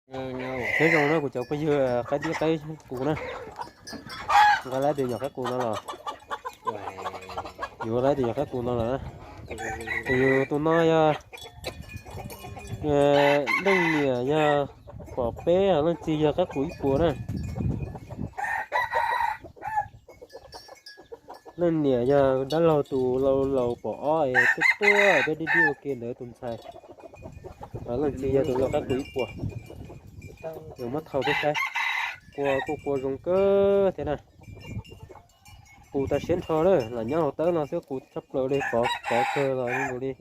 Nyob zoo na kuv cov phooj ywg qaib dib qaib qus na, nqa lawv tus nyuam qaib qus no los, yuav lawv tus nyuam qaib qus no los na. Tus yus tus no yog leej niam yog pom peb, leej txiv yog qaib qus ib puas na. Leej niam yog dab laug tus laus laus pom ob es tuaj tuaj peb dib dib ua ke ntawd tus ntxhais. Leej txiv yog tus laug qaib qus ib puas. Yuav muab thau peb saib. Qua kuj qua zoo kawg thiab na. Qus tas siab nrho lawm, lam nyob hauv tawb no xwb qus tshaj plaws li, pov pov kawg los zoo nkaus li.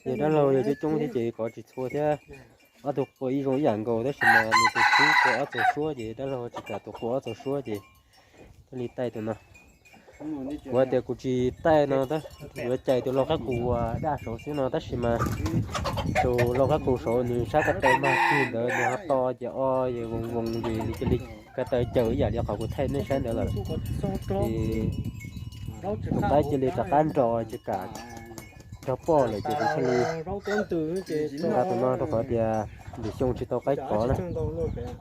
Yog dab laug yog coob coob thiab ces pov tsis txhua thiab. Ob tug qua ib zoo ib yam nkaus tab sis mas nws tus khub qua ob txaus suab ces dab laug tsis kam tus qua ob txaus suab ces thiaj li taij tus no. Kuv hais tias kuv tsis taij no, yuav cais tus lau qab qus uas daj saud xwb no tab sis mas tus lau qab qus saud nws sab ko taw mag kig ntawd nws ho to ces o, voos voos ces nws cia li ko taw caws ib yam li qhov kuv thaij nej saib ntawd lawm. Ces tus qaib cia li rov qab nro tsis kam nrog poj lawm ces kuv thiaj li nqa tus no rau qhov tias lwm xyoo tsis tau qaib kov na.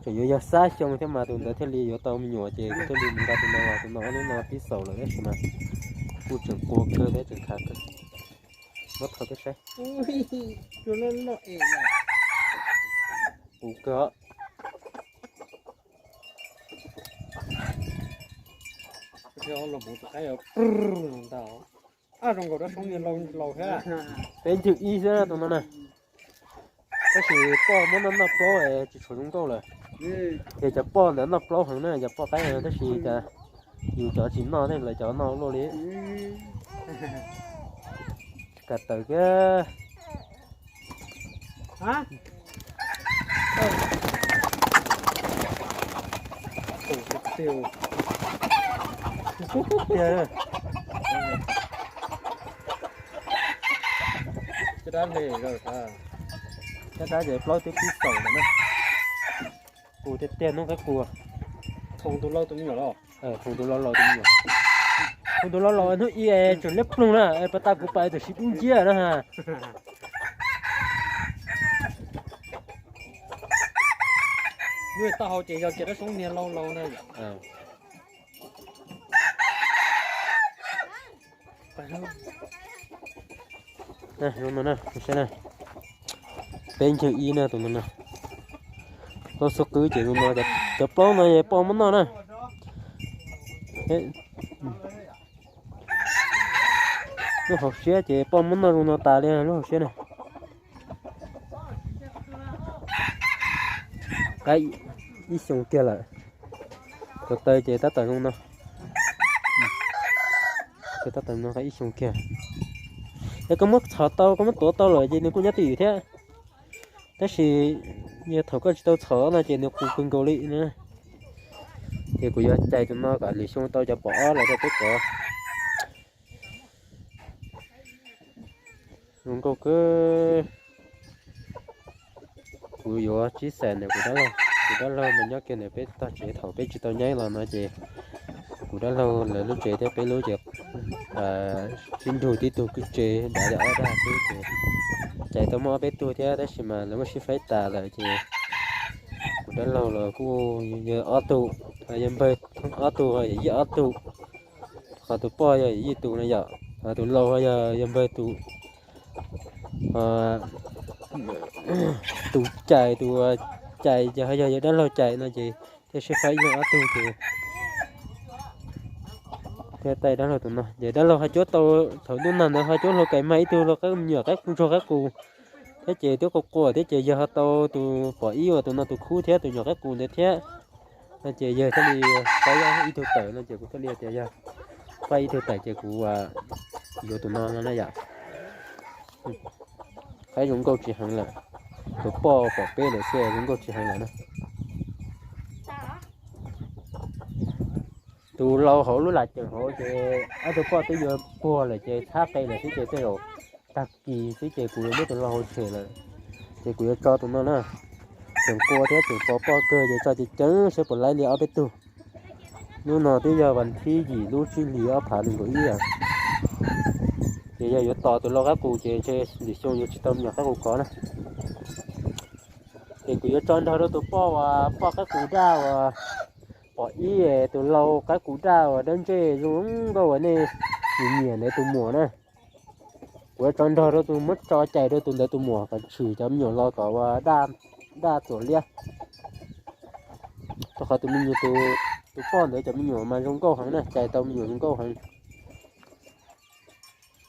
Tseem yuav yog xab xyoo thiab mas tus ntawd thiaj li yuav tau me nyuam ces kuv thiaj li mus nqa tus no los, tus no ob hnub no pib xaus lawm tab sis mas kuj tseem qua kawg thiab tseem khav kawg. Muab thau peb saib. Qus kawg os. Peb ncwg ib xwb tus no na. Tab sis poj muab noj noj plaub es tsis tshua zoo nkauj lawm. Ces cov poj ntawd noj plaub heev na, cov poj qaib tab sis cas yus cov tsis noj ne, lawv cov noj luaj li. Ka tawm kiag. Caj dab ces plaub twb pib xaus lawm na. Qus tiag tiag hnub qab qus. Thoom tus lau tus me nyuam los. Thoom tus lau laus tus me nyuam. Thoom tus lau laus hnub ib tseem liab ploog na, pas tas kuv pais tam sim dub nciab na. Nws taub hau ces yog kiag dab xyoob niag lau laus na. Peb ncwg ib na tus no na. Plaub xub qwb ces tus no, cov plaub no es poj muab noj na. Lub hauv siab ces poj muab noj zoo no tas li lub hauv siab na. Qaib ib xyoo kiag lawm. Tus taw ces tab tom zoo no. Tab tom no qaib ib xyoo kiag. Es koj muab txhom tau, koj muab tuav tau lawm ces nws kuj nyob twj ywm thiab. Tab sis yog thaum koj tsis tau txhom no ces nws qus kawg nkaus li na. Ces kuv yuav cais tus no kom lwm xyoo tau cov pom ob los rau peb kov. Zoo nkauj kawg. Kuv yuav tsib xees ntawm kuv dab laug. Kuv dab laug mas nyob kiag ntawm peb tog tsev, thaum peb tsis tau nyaib los no ces kuv dab laug lawv lub tsev thiab peb lub ces sib nrug tib tug kwj tsev dav li ob dag xwb ces cais tau muaj ob peb tug thiab tab sis mas lawv muab sib faib tas lawm ces kuv dab laug los kuj yog ob tug, yog npawg ob tug, yog yij ob tug. Qhov tus poj yog yij tus no yom, tus laus yog npawg tus, tus cais, tus cais ces ho yog yawg dab laug cais no ces thiaj sib faib ib leeg ob tug ces thiaj taij dab laug tus no. Ces dab laug ho cuab tau, thaum ntuj nag ntawd ho cuab hluas kais mag ib tug hluas qaib, me nyuam qaib qus, ntsuag qaib qus thiab ces twb qua qua thiab ces yawg ho tau tus pom ib uas tus no tus khub thiab tus nyuam qaib qus ntawd thiab. No ces yawg thiaj li tau ib tug tawm no ces kuv thiaj li tias yog faib ib tug tawm ces kuv yuav tus no no na yom. Qaib zoo nkauj tsis heev lawm, tus poj pom peb lawm xwb zoo nkauj tsis heev lawm na. Tus laus hauv lub lam ceem hauv ces ob tug poj twb yuav puag lawm ces txhab qe lawm xwb ces tej zaum tag kis xwb ces kuv yuav muab tus laus hauv tshem lawm. Ces kuv yuav tso tus no na, tseem qua thiab tseem pov poj kawg ces tso ceev ceev saib puas laib li ob peb tug. Hnub no twb yog vas thib yim lub tsib hlis ob phav nees nkaum ib lawm. Ces yog yuav tos tus laus qab qus ces ntshe lwm xyoo yuav tsis tau me nyuam qab qus kov na. Kuv yuav tso nrog rau tus poj uas poj qaib qus daj uas pom ib, tus lau qaib qus daj uas dawb ntsej zoo nkauj uas nej nyiam ntawd tus muam na. Kuv yuav tso nrog rau tus, muab tso cais rau tus ntawd tus muam kom tshwm cov me nyuam los kom ua daj txuam liab. Rau qhov tus me nyuam, tus poj ntawd cov me nyuam mas zoo nkauj heev na, cais tau me nyuam zoo nkauj heev.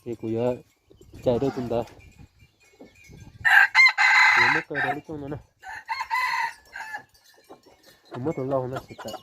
Ces kuv yuav cais rau tus ntawd. Kuv yuav muab kaw rau lub rooj no na. Kuv muab tus lau no tsis tawm.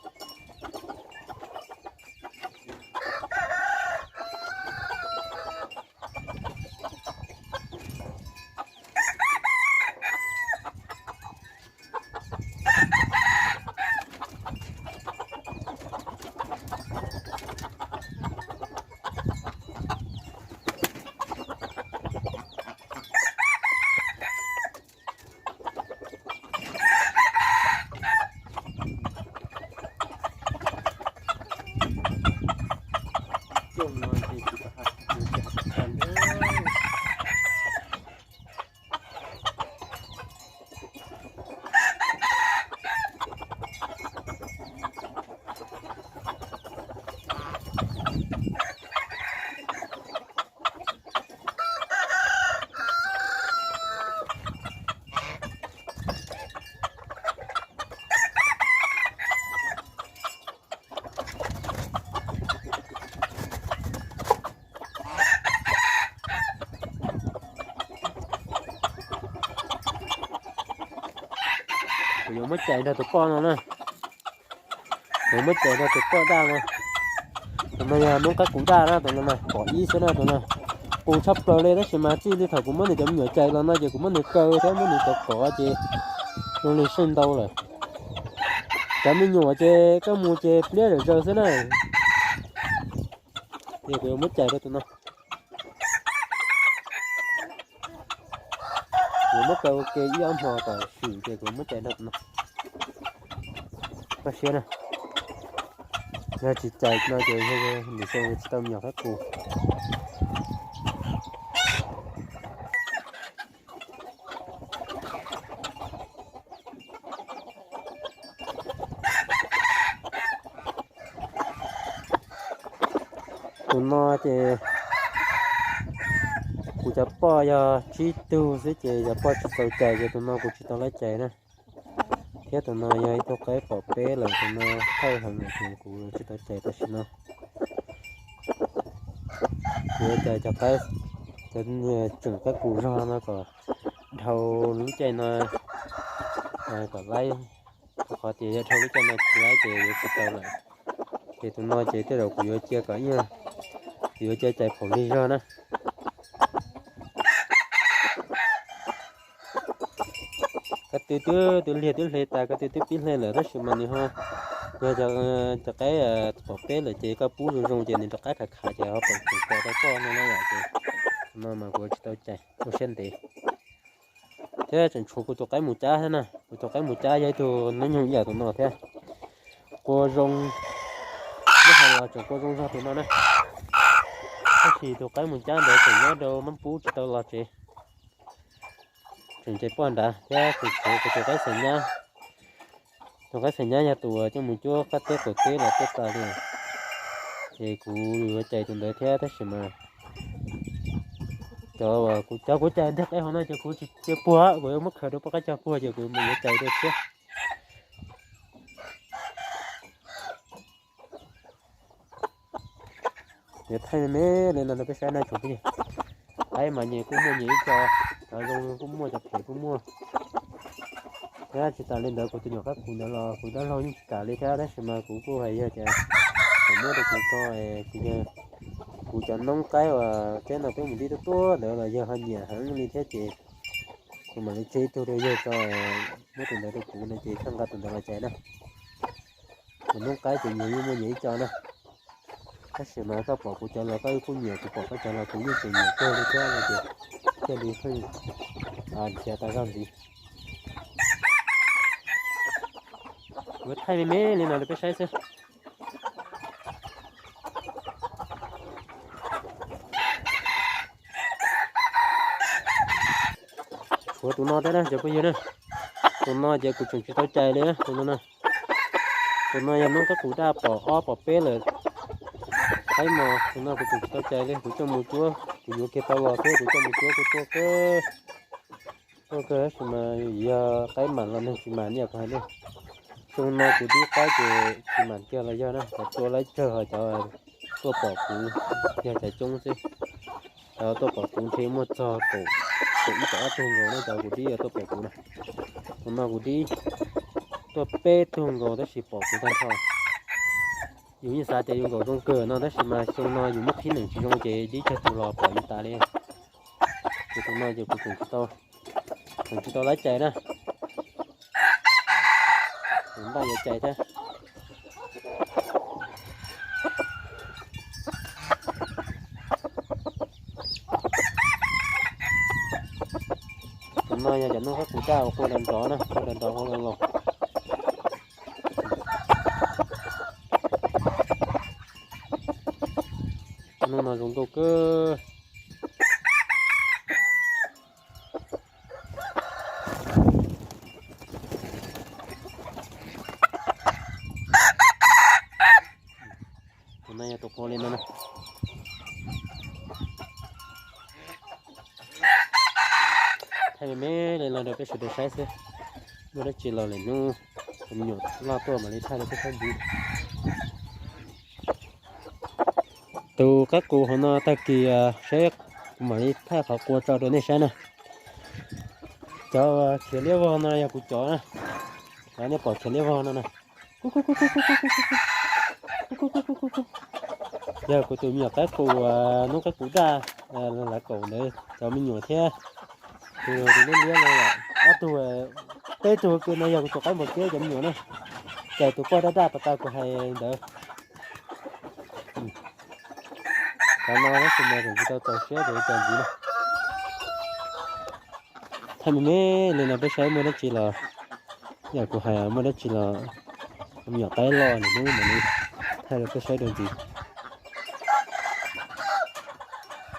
Kuv yuav muab cais nrog tus poj no na. Kuv muab cais nrog tus poj daj no. Tus no yog noob qaib qus daj na, tus no na, pom ib xwb na tus no. Qus tshaj plaws li tab sis mas txij li thaum kuv muab nws cov me nyuam cais los no ces kuv muab nws kaw thiab muab nws kaw kom ces zoo li seej ntau lawm. Cov me nyuam ces koj mus ces pliab zom zaws xwb na. Ces kuv yuav muab cais rau tus no. Kuv muab kaw ua ke ib ob hmo kom swm ces kuv muab cais rau tus no. Koj siab na. Yog tsis cais no ces nws xyoo tsis tau me nyuam qaib qus. Tus no ces kuv cov poj yog tsib tug xwb ces cov poj tsis tau cais ces tus no kuv tsis tau lab cais na. Thiab tus no yog ib tug qaib pom peb lawm, tus no thawj heev lawm ces kuv tsis tau cais tam sim no. Kuv yuav cais cov qaib, cov tseem qaib qus zog no kom dhau lub caij no kom laib, rau qhov tias yog dhau lub caij no tsis laib ces yuav tsis tau lawm. Ces tus no ces tej zaum kuv yuav cia kom ib, kuv yuav cia cais phaum lig zog na. Ko tw twb, tus liag twb hle tas, ko tw twb pib hle lawm tab sis mas nws ho yog cov qaib pom peb lawm ces koj pub zoo zoo ces nws rov qab khav khav ces ho pom tseem pom tau toj no na yom ces no mas kuv tsis tau cais ua siab ntev. Thiab tseem tshuav kuv tus qaib mus cab thiab na, kuv tus qaib mus cab yog ib tug hnub nyoog ib yam tus no thiab. Qua zoo, muab hais los tseem qua zoo zog tus no na. Tab sis tus qaib mus cab ntawd tseem nyob rau Mab Pub tsis tau los tsev. Tseem nce poj nrad thiab tseem tshuav kuv tus qaib xeem nyab. Tus qaib xeem nyab yog tus uas coj mus cuab qab teb qaum teb los tuaj tas li. Ces kuv yuav cais tus ntawd thiab tab sis mas cov uas kuv, cov kuv cais ntawd qaib hauv no ces kuv tsis cia puag, kuv yuav muab khaws rau poj qaib cog puag ces kuv mus yuav cais rau thiab. Yuav thaij me me li no rau peb saib na tsoom phooj ywg. Qaib mas nyias kuj muaj nyias ib co, cov zoo kuj muaj, cov phem kuj muaj. Thiab tsis tas li ntawd kuv tus nyuam qaib qus ntawd los kuv dab laug yeej tsis kam li thiab tab sis mas kuv kuj hais yog tias thaum muab rau kuv tso, kuv yog, kuv cov noob qaib uas teb no peb mus tib tuaj tuaj ntawd los yawg ho nyiam heev li thiab ces kuv mam li tseg ib tug rau yawg tso, muab tus ntawd rau kuv no ces thiaj nqa tus ntawd los cais na. Kuv noob qaib ces nyias yeej muaj nyias ib co na. Tab sis mas koj pom kuv cov los koj kuj nyiam, kuv pom koj cov los kuv yeej tseem nyiam kawg li thiab no ces thiaj li pheej nrhiav tas zog ntxiv. Kuv thaij me me li no rau peb saib xwb. Tshuav tus no thiab na cov phooj ywg na. Tus no ces kuv tseem tsis tau cais li, tus no. Tus no yog noob qaib qus daj pom ob pom peb lawm. Qaib mos, tus no kuv tseem tsis tau cais li, kuv coj mus cuab, kuv yuav kiag tau los thiab kuv coj mus cuab kuj tuaj kawg. Tuaj kawg tab sis mas yog qaib mam los neeg tsis mam, ib yam kuv hais nej. Xyoo no kuv dib qaib ces tsis mam kiag los yog na, cov tuaj laib tsawg ho cov tuaj pom kuv yog cov coob xwb. Cov tuaj pom kuv ntshe muaj txog kaum, kaum ib kaum ob tug nkaus na, cov kuv dib tuaj pom kuv na. Tus no kuv dib tuaj peb tug nkaus tab sis pom kuv tag nrho. Yus yeej xav tias yus nkaum zoo kawg no tab sis mas xyoo no yus muab qhib neem tsis zoo ces dib tsawg tus los pom yus tas li. Ces tus no ces kuv tseem tsis tau, tseem tsis tau laib cais na. Kuv npaj yuav cais thiab. Tus no yog cov noob qaib qus daj uas qua nrov nrov na, qua nrov nrov qua los los. Noob no zoo nkauj kawg. Tus no yog tus qua li no na. Thaij me me li los rau peb sawv daws saib xwb. Muaj dab tsi los lwm hnub cov me nyuam loj tuaj mam li thaij rau peb saib ntxiv. Tus qaib qus hauv no tag kis saib, kuv mam li thaij qhov qua tso rau nej saib na. Cov khiav liab vog no yog kuv cov na. Cov nej pom khiav liab vog no na. Yog kuv tus me nyuam qaib qus, noob qaib qus daj, lav kaum ntawd cov me nyuam thiab. Tus liab liab no ob tug, peb tug kiag no yog kuv tus qaib npua kiab cov me nyuam na. Ces tus quaj daj daj pas tas kuv hais ntawd. Cov no tab sis mas tseem tsis tau txaus siab ces cov ntxiv na. Thaij me me li no peb saib muaj dab tsi los, yam kuv hais muaj dab tsi los, me nyuam qaib loj nws hnub mam li thaij rau peb saib dua ntxiv.